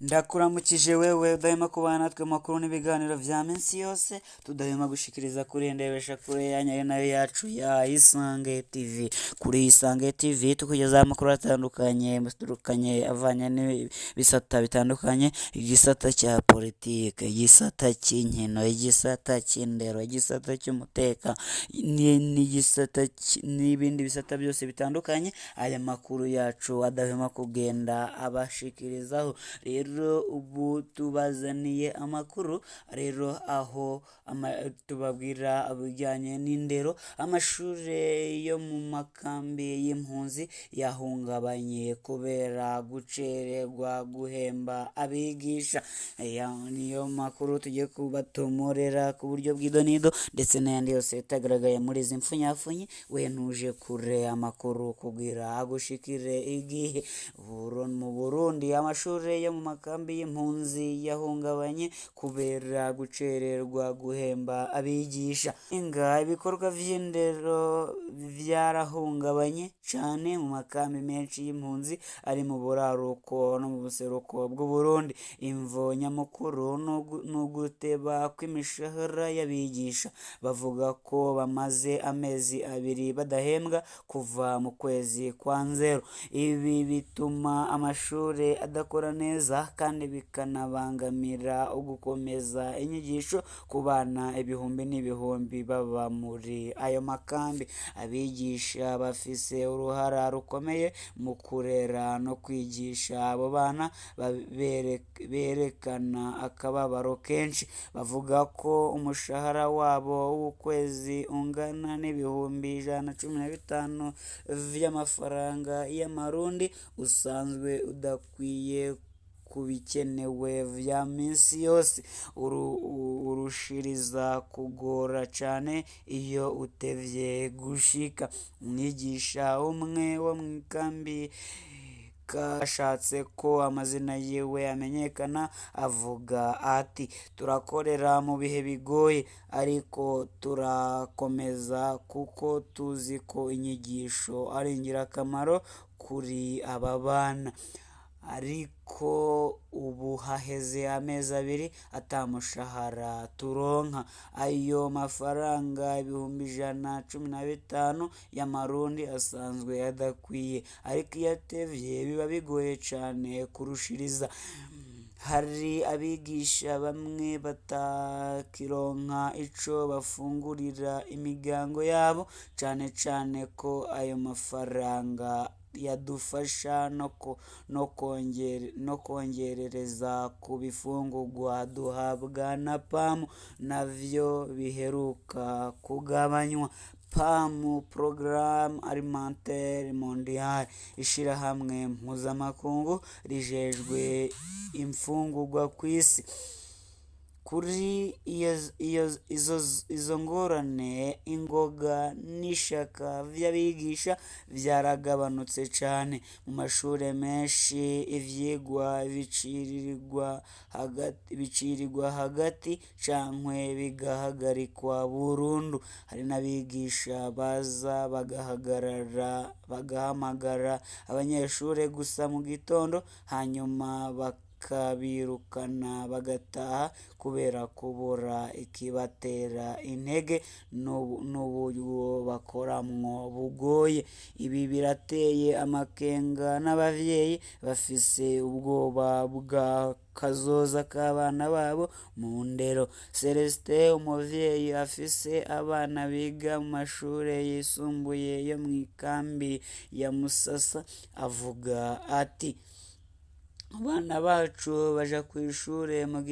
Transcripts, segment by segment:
Ndakuramukije wewe udahema kubana natwe mu makuru n'ibiganiro vya minsi yose tudahema gushikiriza kuri ndebesha kure yanyu ari nayo yacu ya Isange TV. Kuri Isange TV tukugezaho amakuru atandukanye aturukanye avanye n'ibisata bitandukanye, igisata cya politike, igisata cy'inkino, igisata cy'indero, igisata cy'umutekano n'igisata n'ibindi bisata byose bitandukanye. Aya makuru yacu adahwema kugenda abashikirizaho. Rero ubu tubazaniye amakuru rero aho tubabwira ibijyanye n'indero, amashure yo mu makambi y'impunzi yahungabanye kubera gucererwa guhemba abigisha. Aya niyo makuru tugiye kubatomorera ku buryo bw'idonido ndetse n'ayandi yose atagaragaye muri izi mpfunyapfunyi. We ntuje kure amakuru kugira agushikire igihe. Mu Burundi amashure yo mu makambi y'impunzi yahungabanye kubera gucererwa guhemba abigisha. Inga ibikorwa vy'indero vyarahungabanye cane mu makambi menshi y'impunzi ari mu buraruko no mu buseruko bw'Uburundi. Imvo nyamukuru n'uguteba kw'imishahara y'abigisha. Bavuga ko bamaze amezi abiri badahembwa kuva mu kwezi kwa Nzero. Ibi bituma amashure adakora neza kandi bikanabangamira ugukomeza inyigisho ku bana ibihumbi n'ibihumbi baba muri ayo makambi. Abigisha bafise uruhara rukomeye mu kurera no kwigisha abo bana, berekana akababaro kenshi. Bavuga ko umushahara wabo w'ukwezi ungana n'ibihumbi 115 vy'amafaranga y'amarundi, usanzwe udakwiye ku bikenewe vya minsi yose. Urushiriza kugora cane iyo utevye gushika. Umwigisha umwe wo mw'ikambi kashatse ko amazina yiwe amenyekana avuga ati: "Turakorera mu bihe bigoye ariko turakomeza kuko tuzi ko inyigisho ari ingirakamaro kuri aba bana. Ariko ubu haheze amezi abiri ata mushahara turonka. Ayo mafaranga 115,000 y'amarundi asanzwe adakwiye, ariko iyo atevye biba bigoye cane kurushiriza. Hari abigisha bamwe batakironka ico bafungurira imiryango yabo, cane cane ko ayo mafaranga yadufasha no kongerereza ku bifungurwa duhabwa na PAM, navyo biheruka kugabanywa. PAM, Programme Alimentaire Mondiale, ishirahamwe mpuzamakungu rijejwe imfungurwa kw'isi. Kuri izo ngorane, ingoga n'ishaka vy'abigisha vyaragabanutse cane. Mu mashure menshi ivyigwa bicirirwa hagati cankwe bigahagarikwa burundu. Hari n'abigisha baza bagahagarara bagahamagara abanyeshure gusa mu gitondo, hanyuma bakabirukana bagataha kubera kubura ikibatera intege n'uburyo bakoramwo bugoye. Ibi birateye amakenga n'abavyeyi bafise ubwoba bwa kazoza k'abana babo mu ndero. Celestin, umuvyeyi afise abana biga mu mashure yisumbuye yo mw'ikambi ya Musasa, avuga ati: "Abana bacu baja kw'ishure mu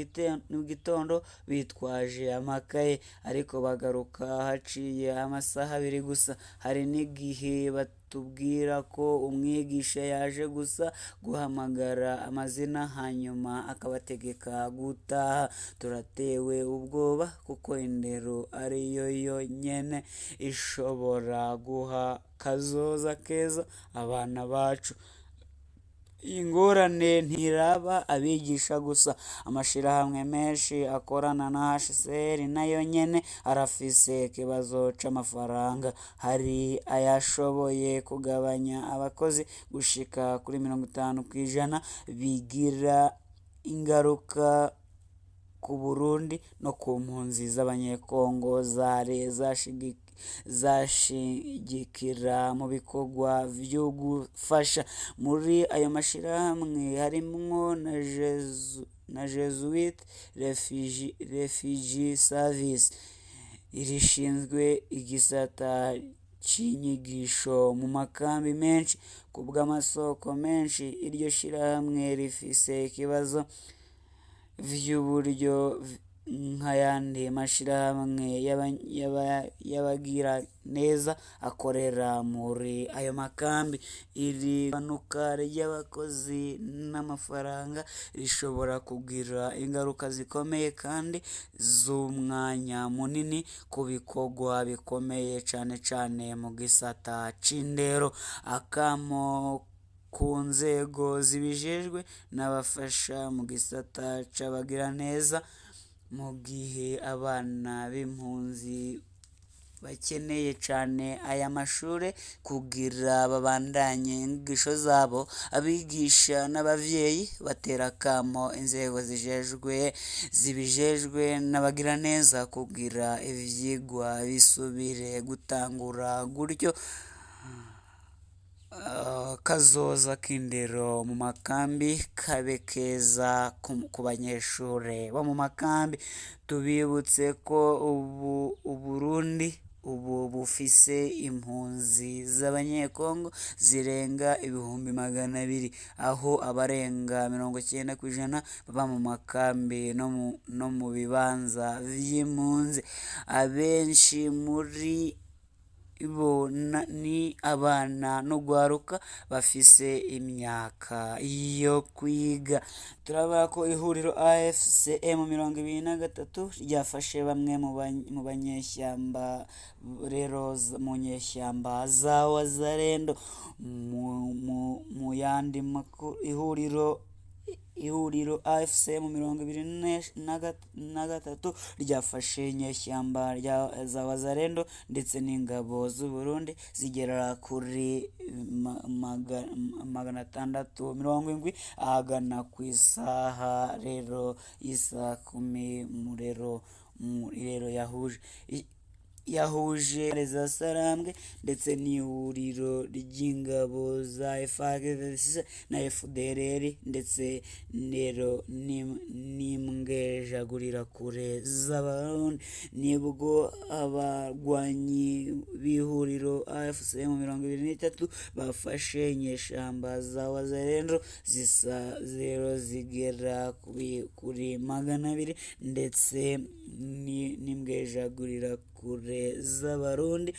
gitondo bitwaje amakaye, ariko bagaruka haciye amasaha abiri gusa. Hari n'igihe batubwira ko umwigisha yaje gusa guhamagara amazina hanyuma akabategeka gutaha. Turatewe ubwoba kuko indero ariyo yonyene ishobora guha kazoza keza abana bacu." Iyi ngorane ntiraba abigisha gusa, amashirahamwe menshi akorana na HCR nayo nyene arafise ikibazo c'amafaranga. Hari ayashoboye kugabanya abakozi gushika kuri 50%, bigira ingaruka ku Burundi no ku mpunzi z'Abanyekongo zari zashigikira mu bikorwa vyo gufasha. Muri ayo mashirahamwe harimwo na Jesuit Refugee Service rishinzwe igisata c'inyigisho mu makambi menshi. Kubw'amasoko menshi, iryo shirahamwe rifise ikibazo vy'uburyo nk'ayandi mashirahamwe y'abagiraneza akorera muri ayo makambi. Iri gabanuka ry'abakozi n'amafaranga rishobora kugira ingaruka zikomeye kandi z'umwanya munini ku bikorwa bikomeye, cane cane mu gisata c'indero. Akamo ku nzego zibijejwe n'abafasha mu gisata c'abagiraneza: mu gihe abana b'impunzi bakeneye cane aya mashure kugira babandanye inyigisho zabo, abigisha n'abavyeyi batera akamo inzego zibijejwe n'abagiraneza kugira ivyigwa bisubire gutangura, gutyo kazoza k'indero mu makambi kabe keza ku banyeshure bo mu makambi. Tubibutse ko ubu Uburundi ubu bufise impunzi z'Abanyekongo zirenga 200,000, aho abarenga 90% baba mu makambi no mu bibanza vy'impunzi. Abenshi muri bo ni abana n'urwaruka bafise imyaka yo kwiga. Turabona ko ihuriro AFC M23 ryafashe bamwe mu banyeshyamba rero mu nyeshyamba za Wazalendo. Mu yandi makuru, ihuriro AFC M23 ryafashe inyeshyamba za Wazalendo ndetse n'ingabo z'u Burundi zigera kuri 670 ahagana ku isaha rero y'isaa kumi rero yahuje za Sarambwe ndetse n'ihuriro ry'ingabo za FARDC na FDLR ndetse rero n'imbwejagurirakure z'Abarundi. Nibwo abagwanyi b'ihuriro AFC M23 bafashe inyeshamba za Wazalendo zisa zero zigera kuri 200 ndetse n'imbwejagurirakure z'Abarundi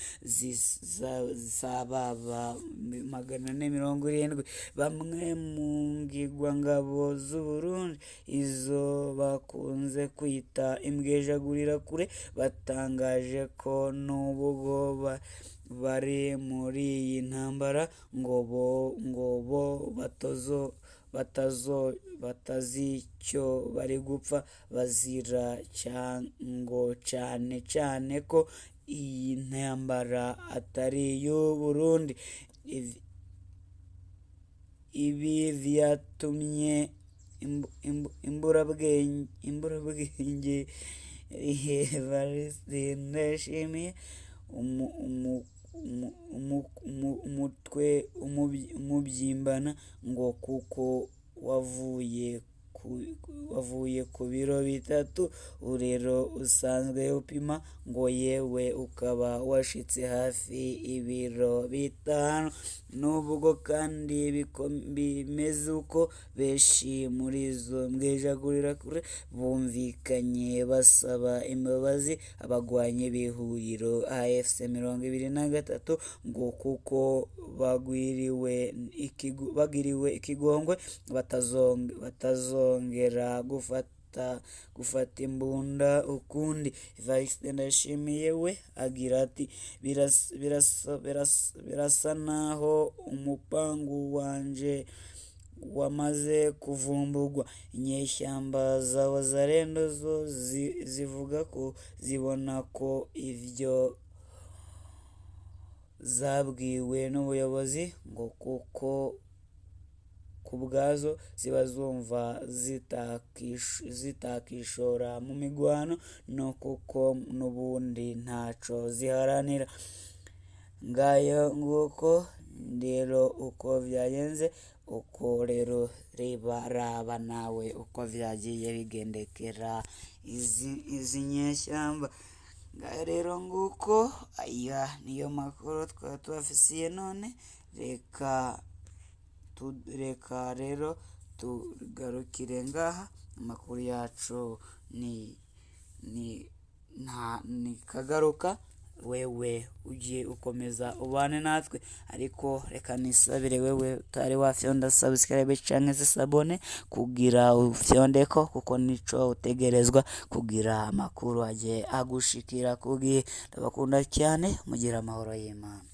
zababa 470. Bamwe mu ngirwangabo z'Uburundi, izo bakunze kwita imbwejagurirakure, batangaje ko nubwo bari muri iyi ntambara ngo bo batazi icyo bari gupfa bazira, ngo cane cane ko iyi ntambara atari iy'Uburundi. Ibi vyatumye imburabwenge Evariste Ndayishimiye umutwe umuvyimbana ngo kuko wavuye ku biro 3 urero usanzwe upima, ngo yewe ukaba washitse hafi ibiro 5. Nubwo kandi bimeze uko, benshi muri izo mbwejagurirakure bumvikanye basaba imbabazi abagwanyi b'ihuriro AFC 23 ngo kuko bagiriwe ikigongwe batazongera gufata imbunda ukundi. Evariste Ndayishimiye we agira ati: birasa naho umupangu wanje wamaze kuvumburwa. Inyeshyamba za Wazalendo zo zivuga ko zibona ko ivyo zabwiwe n'ubuyobozi, ngo kuko ku bwazo ziba zumva zitakishora mu migwano, no kuko n'ubundi ntaco ziharanira. Ngayo nguko rero uko vyagenze, uko rero reba raba nawe uko vyagiye bigendekera izi nyeshyamba. Ngayo rero nguko, aya niyo makuru twari tubafisiye none. Reka rero tugarukire ngaha, amakuru yacu ni nta ni kagaruka. Wewe ugiye ukomeza ubane natwe, ariko reka nisabire wewe utari wafyonda subscribe canke se s'abonner kugira ufyondeko, kuko nico utegerezwa kugira amakuru aje agushikira ku gihe. Ndabakunda cyane, mugira amahoro y'Imana.